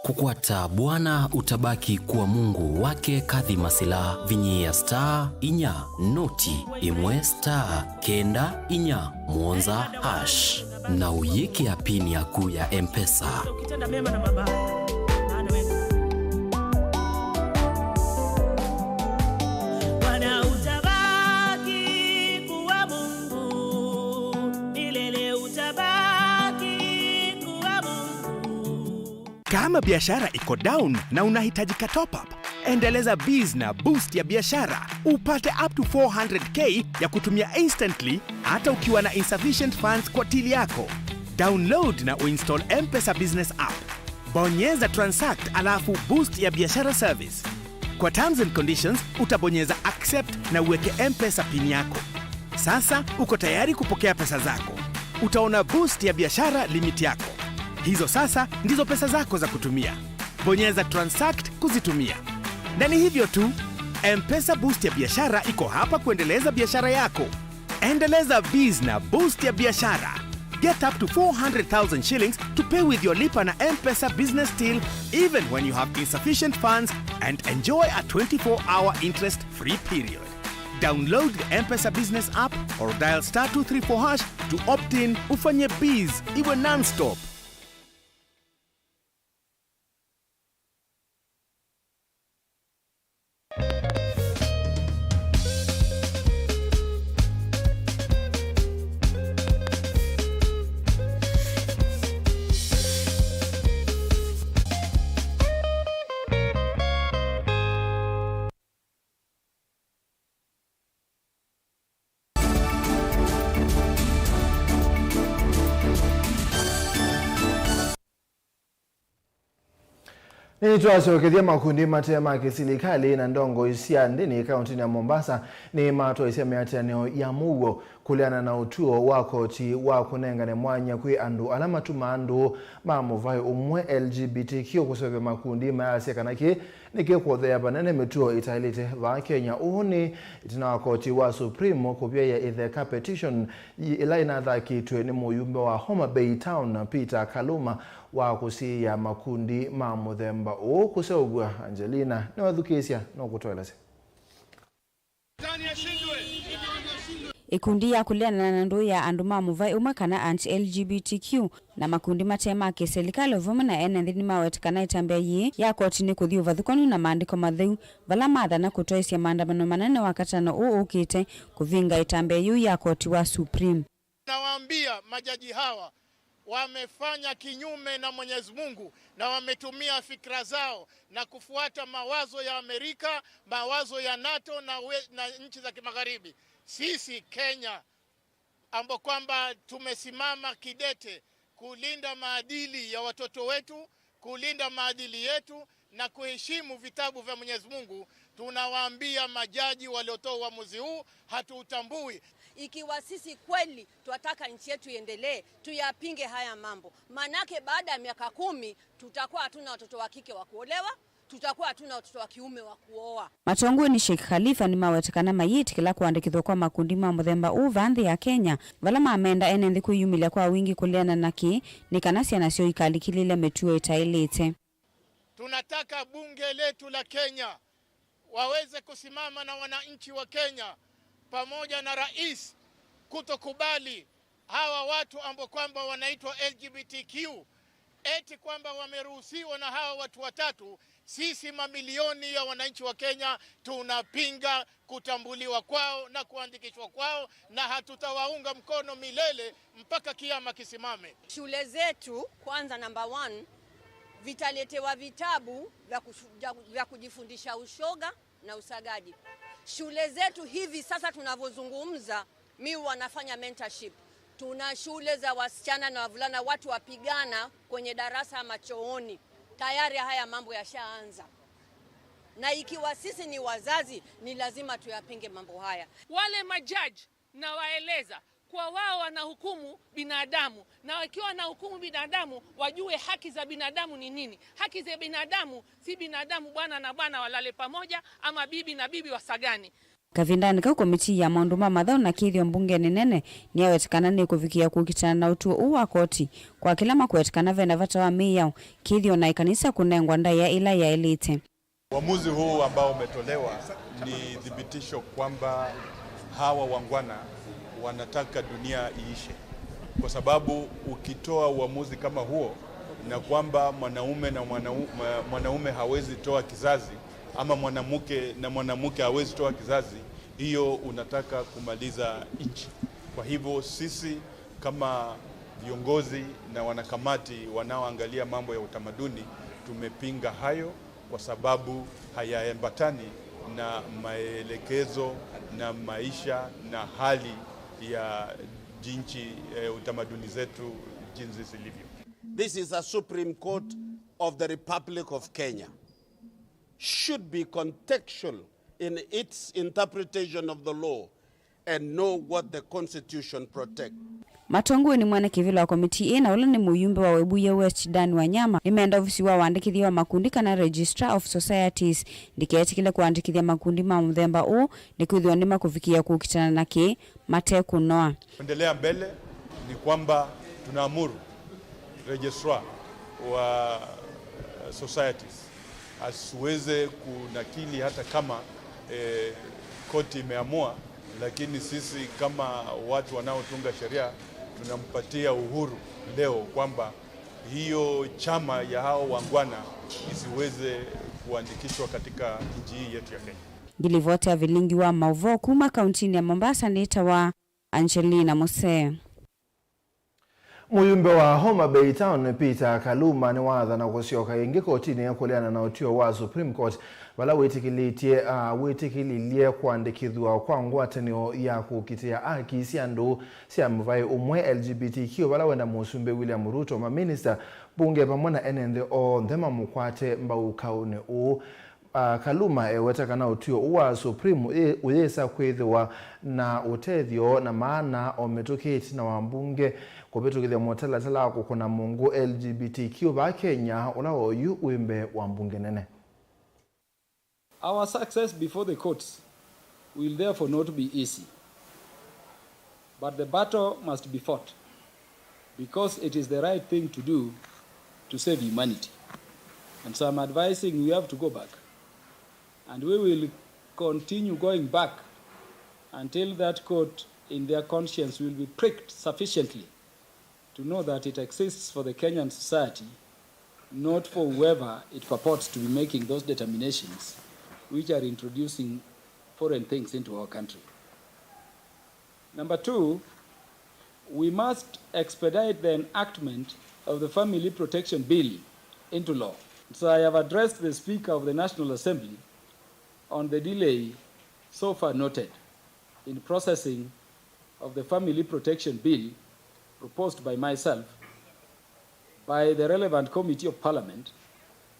Kũkwata Bwana Utabaki Kuwa Mungu wake Kathy Masila, vinyĩĩa star inya noti ĩmwe star kenda inya mũonza hash, na ũyĩkĩa pin yaku ya M-Pesa. Bwana utabaki kuwa Mungu, milele utabaki kuwa Mungu. Kama biashara iko down na unahitaji ka top up, endeleza biz na boost ya biashara, upate up to four hundred K ya kutumia instantly, hata ukiwa na insufficient funds kwa till yako. Download na uinstall M-Pesa Business App. Bonyeza transact alafu boost ya biashara service. Kwa terms and conditions, utabonyeza accept na uweke M-Pesa pin yako. Sasa uko tayari kupokea pesa zako. Utaona boost ya biashara limit yako. Hizo sasa ndizo pesa zako za kutumia. Bonyeza transact kuzitumia. Na ni hivyo tu, M-Pesa boost ya biashara iko hapa kuendeleza biashara yako. Endeleza biz na boost ya biashara. Get up to four hundred thousand shillings to pay with your Lipa na M-Pesa business till, even when you have insufficient funds, and enjoy a twenty-four hour interest-free period. Download the M-Pesa business app or dial star two three four hash to opt in, ufanye biz iwe non-stop. Nĩtwasyokethya. Makundi mate ma kĩsilikalĩ na ndongoi sya ndĩni kaũntĩnĩ ya Mombasa nĩmatwaisye mĩatĩanĩo ya mũuo kũleana na ũtw'ĩo wa koti wa kũnengane mwanya kwĩ andũ ala matumaa andũ ma mũvaĩ ũmwe, L G B T Q, kũseũvya makundi, mayasya kana kĩĩ nĩkĩkũothea vanene mĩtuo ĩtaĩlĩte vaa Kenya. Ũũ nĩ ĩtina wa koti wa Supreme kũvyaĩa ĩtheka petition ĩla ĩnathakĩtw'e nĩ mũyumbe wa Homa Bay Town, Peter Kaluma, wa kũsiĩĩa makundi ma mũthemba ũũ kũseũvw'a. Angelina nĩwathukĩĩsya, nũkũtũelesya. Ĩkundi ya kũleana na ndũũ ya andũ ma mũvaĩ ũmwe kana anti-L G B T Q na makundi mate ma kĩsilikalĩ vamwe na ene nthĩ nĩmaweta kana ĩtambya yĩĩ ya koti nĩ kũthi ũvathũkanu na maandĩko matheu, vala mathana kũtwaĩsya maandamano manene Wakatano ũũ ũkĩte kũvinga ĩtambya yĩu ya koti wa Supreme. Nawaambia majaji hawa wamefanya kinyume na Mwenyezi Mungu na wametumia fikra zao na kufuata mawazo ya Amerika, mawazo ya NATO na we-, na nchi za kimagharibi. Sisi Kenya, ambao kwamba tumesimama kidete kulinda maadili ya watoto wetu, kulinda maadili yetu, na kuheshimu vitabu vya Mwenyezi Mungu, tunawaambia majaji waliotoa uamuzi huu, hatuutambui. Ikiwa sisi kweli twataka nchi yetu iendelee, tuyapinge haya mambo. Manake baada ya miaka kumi, tutakuwa hatuna watoto wa kike wa kuolewa, tutakuwa hatuna watoto wa kiume wa kuoa. Matongoi nĩ Sheikh Khalifa nĩmawete kana mayĩtĩkĩla kũandĩkĩthw'a kwa makundi ma mũthemba ũũ vaa nthĩ ya Kenya, vala mamenda ene nthĩ kwĩyumĩlya kwa wingĩ kũleana na kĩĩ, nĩ kana syana syoo ikalikĩlĩle mĩtuo ĩtaĩlĩte. Tunataka bunge letu la Kenya waweze kusimama na wananchi wa Kenya pamoja na rais kutokubali hawa watu ambao kwamba wanaitwa L G B T Q, eti kwamba wameruhusiwa na hawa watu watatu. Sisi mamilioni ya wananchi wa Kenya tunapinga kutambuliwa kwao na kuandikishwa kwao, na hatutawaunga mkono milele mpaka kiama kisimame. Shule zetu kwanza, number one, vitaletewa vitabu vya kushu-, vya, vya kujifundisha ushoga na usagaji. Shule zetu hivi sasa tunavyozungumza, mi wanafanya mentorship. Tuna shule za wasichana na wavulana, watu wapigana kwenye darasa ama chooni. Tayari haya mambo yashaanza. Na ikiwa sisi ni wazazi, ni lazima tuyapinge mambo haya. Wale majaji nawaeleza kwa wao wanahukumu binadamu, na wakiwa wanahukumu binadamu, wajue haki za binadamu ni nini. Haki za binadamu si binadamu bwana na bwana walale pamoja, ama bibi na bibi wasagane. Kavindanĩ kau, komitii ya maũndũ ma mathaũ na kĩthĩo mbungenĩ nene nĩyaweta kana nĩkũvikĩa kũkitana na ũtũo ũũ wa koti kwa kĩla makwete kana vena vata wa mĩao, kĩthĩo na ĩkanisa kũnengwa ndaĩa ĩla yaĩlĩte. Uamuzi huu ambao umetolewa ni thibitisho kwamba hawa wangwana wanataka dunia iishe, kwa sababu ukitoa uamuzi kama huo, na kwamba mwanaume na mwanau-, mwa-, mwanaume hawezi toa kizazi, ama mwanamke na mwanamke hawezi toa kizazi, hiyo unataka kumaliza nchi. Kwa hivyo sisi kama viongozi na wanakamati wanaoangalia mambo ya utamaduni tumepinga hayo, kwa sababu hayaambatani na maelekezo na maisha na hali ya jinsi, eh, utamaduni zetu jinsi zilivyo. This is a Supreme Court of the Republic of Kenya. Should be contextual in its interpretation of the law and know what the constitution protect. Matongoi nĩ mwene kĩvĩla wa komitii ĩ na ũla nĩ mũyumbe wa Webuye West Dan Wanyama nĩmenda ovisi wa wandĩkĩthya wa makundi kana Registrar of Societies ndĩkeetĩkĩle kũandĩkĩthya makundi ma mũthemba ũũ, nĩkwĩthĩwa nĩmakũvikĩĩa kũkitana na kĩĩ mate kũnoa. Kuendelea mbele ni kwamba tunaamuru registrar wa, eh, societies asiweze kunakili hata kama, eh, koti imeamua, lakini sisi kama watu wanaotunga sheria tunampatia uhuru leo kwamba hiyo chama ya hao wangwana isiweze kuandikishwa katika nchi hii yetu ya Kenya. Ngilivoti ya vilingi wa maũvoo kuma kauntinĩ ya Mombasa nĩtawa Angelina Musee. Mũyumbe wa Homa Bay Town, Peter Kaluma, nĩwathana kũsyoka ĩngĩ kotinĩ kũleana na ũtw'ĩo wa Supreme Court, vala wĩtĩkĩlĩtye, ah, wĩtĩkĩlilye kũandĩkĩthw'a kwa ngwatanĩo ya kũkitĩa aki sya andũ sya mũvaĩ ũmwe, L G B T Q, vala wenda Mũsumbĩ William Ruto, maminista, mbunge vamwe na ene nthĩ onthe mamũkwate mbau kaũnĩ ũũ. Ah, Kaluma eweta kana ũtw'ĩo ũũ wa Supreme ũyĩ-, ũyĩsa kwĩthĩwa na ũtethyo na maana o mĩtũkĩ ĩtina wa mbunge kũvĩtũkĩthya mũtalatala wa kũkũna mũngũ L G B T Q vaa Kenya, ũla oyu wĩ mbee wa mbunge nene. Our success before the courts will therefore not be easy. But the battle must be fought because it is the right thing to do to save humanity. And so I'm advising we have to go back. And we will continue going back until that court in their conscience will be pricked sufficiently to know that it exists for the Kenyan society, not for whoever it purports to be making those determinations which are introducing foreign things into our country. Number two, we must expedite the enactment of the Family Protection Bill into law. So I have addressed the Speaker of the National Assembly on the delay so far noted in processing of the Family Protection Bill proposed by myself, by the relevant committee of Parliament,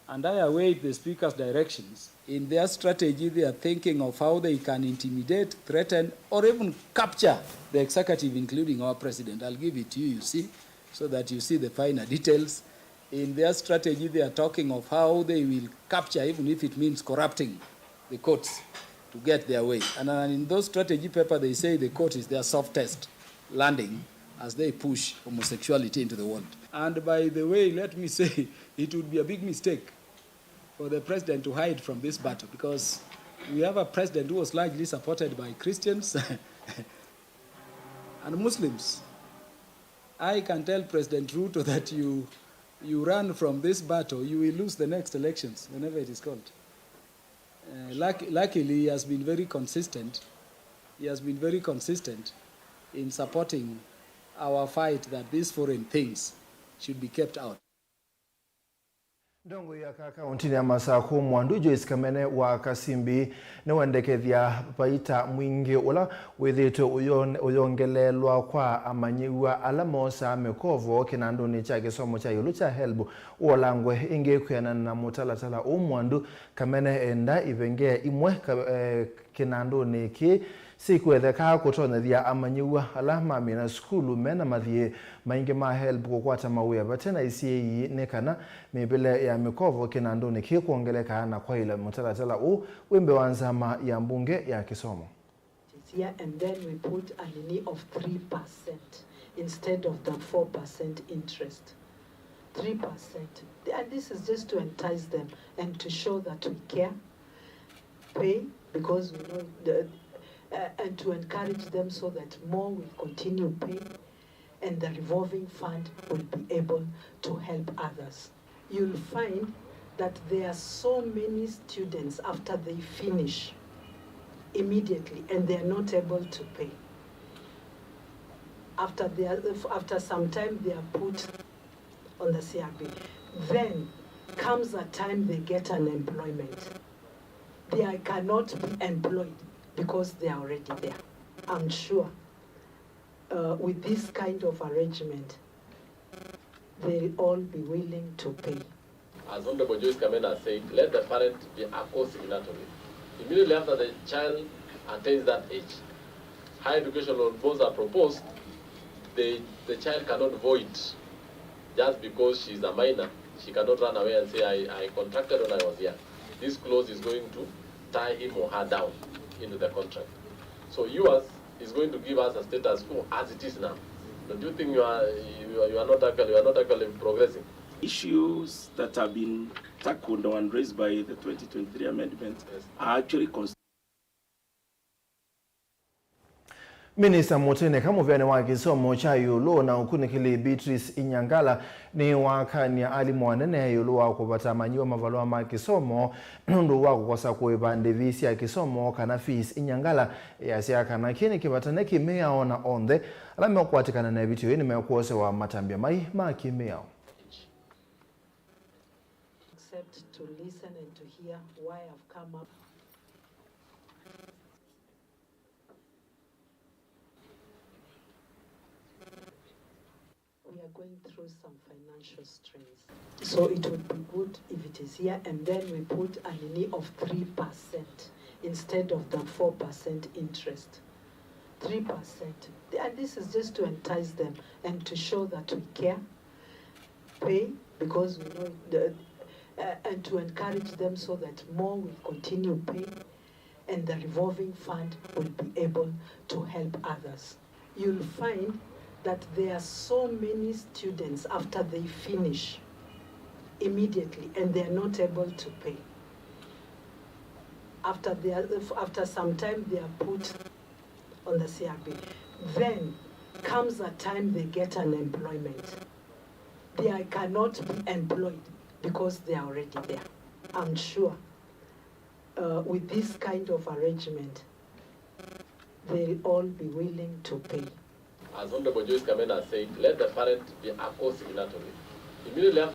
And I await the Speaker's directions. In their strategy, they are thinking of how they can intimidate, threaten, or even capture the executive, including our president. I'll give it to you, you see, so that you see the finer details. In their strategy, they are talking of how they will capture, even if it means corrupting the courts to get their way. And, uh, in those strategy paper, they say the court is their softest landing as they push homosexuality into the world. And by the way, let me say, it would be a big mistake for the president to hide from this battle, because we have a president who was largely supported by Christians and Muslims. I can tell President Ruto that you, you run from this battle, you will lose the next elections, whenever it is called. Uh, luck-, luckily, he has been very consistent. He has been very consistent in supporting our fight that these foreign things should be kept out. Ndongoi ya ka kaũntĩnĩ ya Masakũ Mwandu, Joyce Kamene wa Kasimbi, nĩwendekethya vaita mwingĩ ũla wĩthĩĩtwe ũyon-, ũyongeleelwa kwa amanyĩw'a ala moosaa mĩkovo kĩnandũnĩ kya kĩsomo kya ĩũlũ kya HELB ũolangwe ĩngĩ. Kwĩanana na mũtalatala ũũ, Mwandu Kamene enda ivengee imwe ka-, eh, kĩnandũnĩ kĩĩ syĩkwetheka kũtonyethya amanyĩw'a ala mamina sukulu me na mathiĩ maingĩ ma HELB kũkwata mawĩa vate na isyĩi, nĩ kana mĩvĩle ya mĩkovo kĩnandũnĩ kĩĩ kwongeleka na kwaĩla mũtalatala ũũ wĩ mbee wa nzama ya mbunge ya kĩsomo. Here, and then we put a nini of three percent instead of the four percent interest. Three percent. And this is just to entice them and to show that we care. Pay, because we know the, uh, and to encourage them so that more will continue paying and the revolving fund will be able to help others. You'll find that there are so many students, after they finish immediately and they are not able to pay. After they are, after some time, they are put on the C R B. Then comes a time they get an employment. They are, cannot be employed because they are already there. I'm sure, uh, with this kind of arrangement, they'll all be willing to pay. As Honorable Joyce Kamene has said, let the parent be a co-signatory. Immediately after the child attains that age, higher education loan boards are proposed, the, the child cannot void just because she is a minor. She cannot run away and say, "I, I contracted when I was young." This clause is going to tie him or her down into the contract. So yours is going to give us a status quo as it is now. Don't you think you are, you are, you are not actually, you are not actually progressing? Issues that have been tackled and raised by the twenty twenty-three amendment, yes, are actually cons- Minista mũtĩnĩka mũvĩanĩ wa kĩsomo kya ĩũlũ na ũkunĩkĩli Beatrice Inyangala nĩwakany'a alimũ anene ĩũlũ wa kũvata amanyĩw'a mavalũa ma kĩsomo nũndũ wa kũkosa kũĩva ndĩvi sya kĩsomo kana fees. Inyangala easya kana kĩĩ nĩ kĩvatane kĩ mĩao na onthe ala meũkwatĩkana na ĩvĩtyo yĩĩ nĩmekwosewa matambya mai ma kĩmĩao. Except to listen and to hear why I've come up. We are going through some financial strains. So it would be good if it is here and then we put a nini of three percent instead of the four percent interest. Three percent. And this is just to entice them and to show that we care. Pay, because we know the, uh, and to encourage them so that more will continue paying and the revolving fund will be able to help others. You'll find that there are so many students, after they finish immediately and they are not able to pay. After they are, after some time, they are put on the C R B. Then comes a time they get an employment. They are, cannot be employed because they are already there. I'm sure, uh, with this kind of arrangement, they'll all be willing to pay. As Honorable Joyce Kamene has said, let the parent be a co-signatory. Immediately after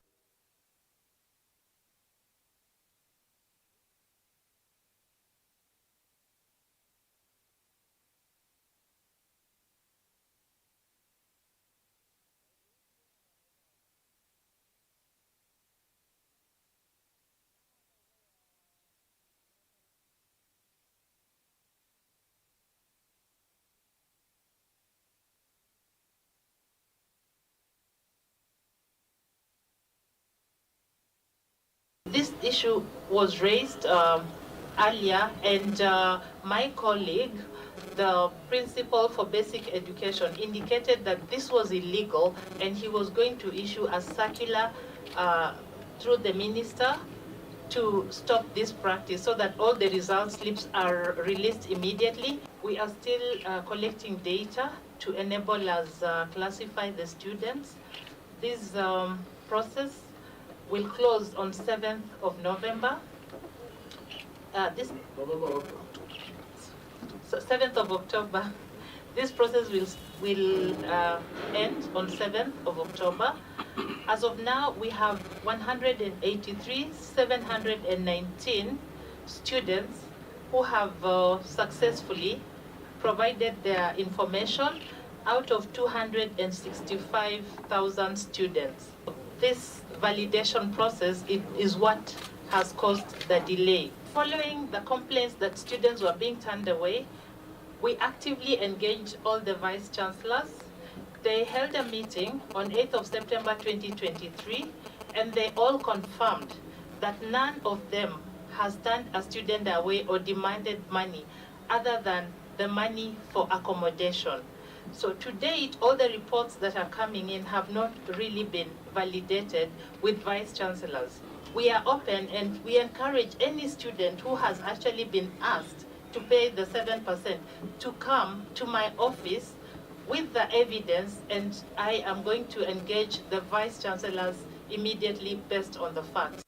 This issue was raised um, earlier, and uh, my colleague, the principal for basic education, indicated that this was illegal and he was going to issue a circular uh, through the minister to stop this practice so that all the result slips are released immediately. We are still uh, collecting data to enable us uh, classify the students. This um, process will close on seventh of November. Uh, this so seventh of October. This process will will uh, end on seventh of October. As of now, we have one hundred eighty-three seven hundred nineteen students who have uh, successfully provided their information out of two hundred sixty-five thousand students. This validation process i- is what has caused the delay. Following the complaints that students were being turned away, we actively engaged all the vice chancellors. They held a meeting on eighth of September twenty twenty-three, and they all confirmed that none of them has turned a student away or demanded money other than the money for accommodation. So to date, all the reports that are coming in have not really been validated with vice chancellors. We are open and we encourage any student who has actually been asked to pay the seven percent to come to my office with the evidence, and I am going to engage the vice chancellors immediately based on the facts.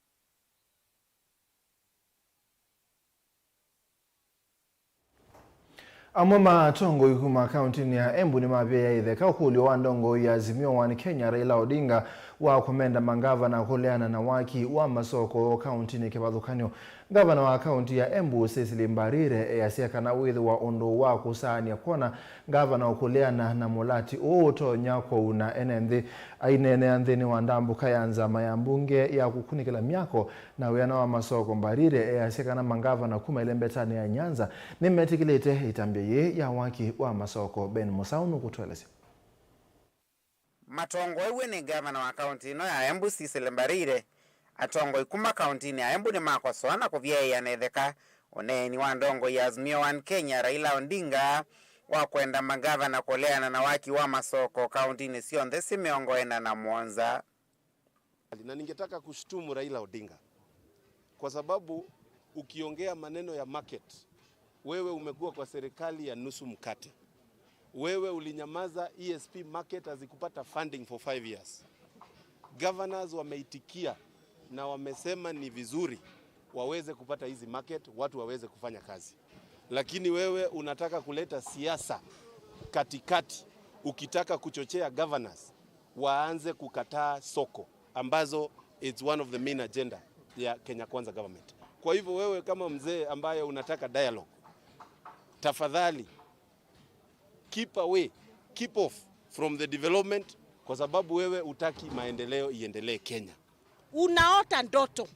Amwe ma atongoi kuma kauntinĩ ya Embu nĩmavĩĩa ĩtheka ũkũlyo wa ndongoi ya Azimio One Kenya, Raila Odinga, wa kũmenda mangavana kũleana na waki wa masoko kauntinĩ kĩvathũkany'o. Ngavana wa kaunti ya Embu, Cecily Mbarire, easya kana wĩthĩwa ũndũ wa kũsaanĩa kwona ngavana ũkũleana na mũlati ũũ ũtonya kũuna ene nthĩ. Aineenea nthĩnĩ wa ndambũka ya nzama ya mbunge ya kũkunĩkĩla myako na wĩana wa masoko, Mbarire easya kana mangavana kuma ĩlembetanĩ ya Nyanza nĩmetĩkĩlĩte ĩtambya yĩĩ ya waki wa masoko. Ben Mũsaũ nũkũtũelesya. Matongoew'e nĩ ngavana wa kaunti ĩno ya Embu, Cecily Mbarire, atongoi kuma kauntinĩ ya Embu nĩmakosoa na kũvyaĩĩa na ĩtheka ũneeni wa ndongoi ya Azimio One Kenya, Raila Odinga, wa kwenda mangavana kũleana na waki wa masoko kauntinĩ syonthe syĩ mĩongo ĩna na mũonza. Na ningetaka kushtumu Raila Odinga kwa sababu ukiongea maneno ya market, wewe umekuwa kwa serikali ya nusu mkate. Wewe ulinyamaza, E S P market hazikupata funding for five years. Governors wameitikia na wamesema ni vizuri waweze kupata hizi market, watu waweze kufanya kazi. Lakini wewe unataka kuleta siasa katikati, ukitaka kuchochea governors waanze kukataa soko ambazo it's one of the main agenda ya Kenya Kwanza government. Kwa hivyo wewe kama mzee ambaye unataka dialogue, tafadhali keep away, keep off from the development, kwa sababu wewe utaki maendeleo iendelee Kenya. Unaota ndoto.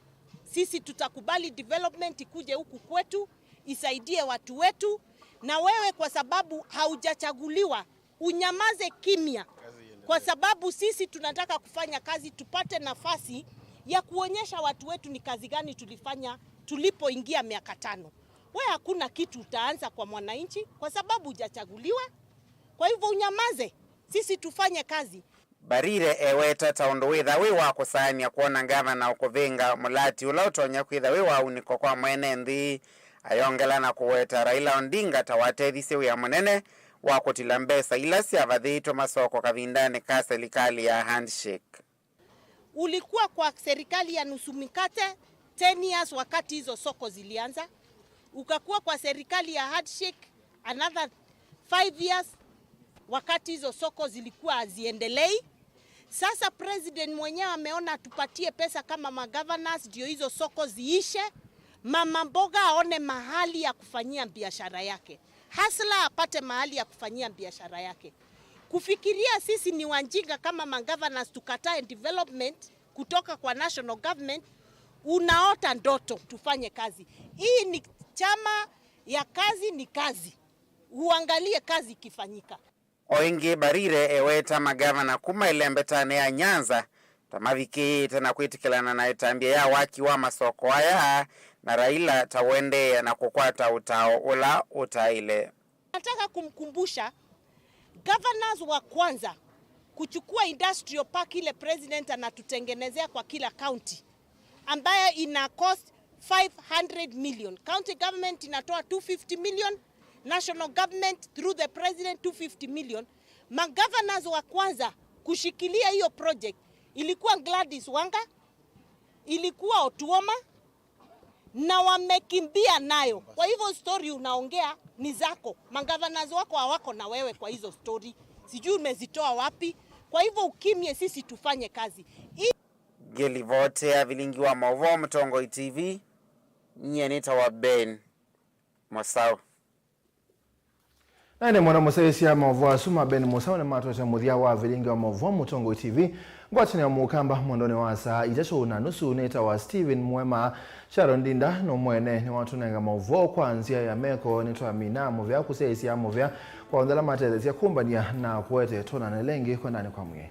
Sisi tutakubali development ikuje huku kwetu, isaidie watu wetu, na wewe kwa sababu haujachaguliwa, unyamaze kimya, kwa sababu sisi tunataka kufanya kazi, tupate nafasi ya kuonyesha watu wetu ni kazi gani tulifanya tulipoingia miaka tano. We hakuna kitu utaanza kwa mwananchi kwa sababu hujachaguliwa. Kwa hivyo unyamaze, sisi tufanye kazi. Mbarire eweta ta ũndũ wĩtha wĩ wa kũsaanĩa kwona ngavana ũkũvĩnga mũlati ũla ũtonya kwĩtha wĩ wa unĩko kwa mwene nthĩ. Ayongela na kũweta Raila Odinga ta watethisye wĩa mũnene wa kũtila mbesa ila syavathĩĩtwe masoko kavindanĩ ka selikalĩ ya handshake. Ulikuwa kwa serikali ya nusu mikate ten years wakati hizo soko zilianza, ukakuwa kwa serikali ya handshake another five years wakati hizo soko zilikuwa haziendelei. Sasa president mwenyewe ameona atupatie pesa kama magovernors ndio hizo soko ziishe, mama mboga aone mahali ya kufanyia biashara yake, hustler apate mahali ya kufanyia biashara yake. Kufikiria sisi ni wajinga kama magovernors tukatae development kutoka kwa national government, unaota ndoto. Tufanye kazi. Hii ni chama ya kazi ni kazi. Uangalie kazi ikifanyika. O ĩngĩ, Mbarire eweta magavana kuma ĩlembetanĩ ya Nyanza ta mavikĩĩte na kwĩtĩkĩlana na ĩtambya ya waki wa masoko aya, na Raila ta ũendeea na kũkwata ũtao ũla ũtaĩle. Nataka kumkumbusha governors wa kwanza kuchukua industrial park ile president anatutengenezea kwa kila county, ambayo ina cost five hundred million. County government inatoa two fifty million, national government through the president two fifty million. Magovernors wa kwanza kushikilia hiyo project ilikuwa Gladys Wanga, ilikuwa Otuoma, na wamekimbia nayo. Kwa hivyo story unaongea ni zako. Magovernors wako hawako na wewe kwa hizo story. Sijui umezitoa wapi. Kwa hivyo ukimye, sisi tufanye kazi. I- Ngĩlivotea vilingi wa maũvoo Mũtongoi T V, nyie nĩtawa Ben Mũsaũ. Na ĩndĩ mũno mũsyaĩĩsya maũvoo asu ma Ben Mũsaũ nĩmatwete mũthya wa vilingi wa maũvoo Mũtongoi T V. Ngwatanĩo mũkamba mwendonĩ wa saa itatũ na nusu nĩtawa Stephen Mwema. Sharon Ndinda no mwene nĩwatũnenga maũvoo kwa nzĩa ya meko. Nĩtwamina mũvea kũsyaĩĩsya mũvea kwa onthe ala matetheesya kũmbany'a na kũete. Twonane lengĩ kwendanĩ kwa mwĩĩ.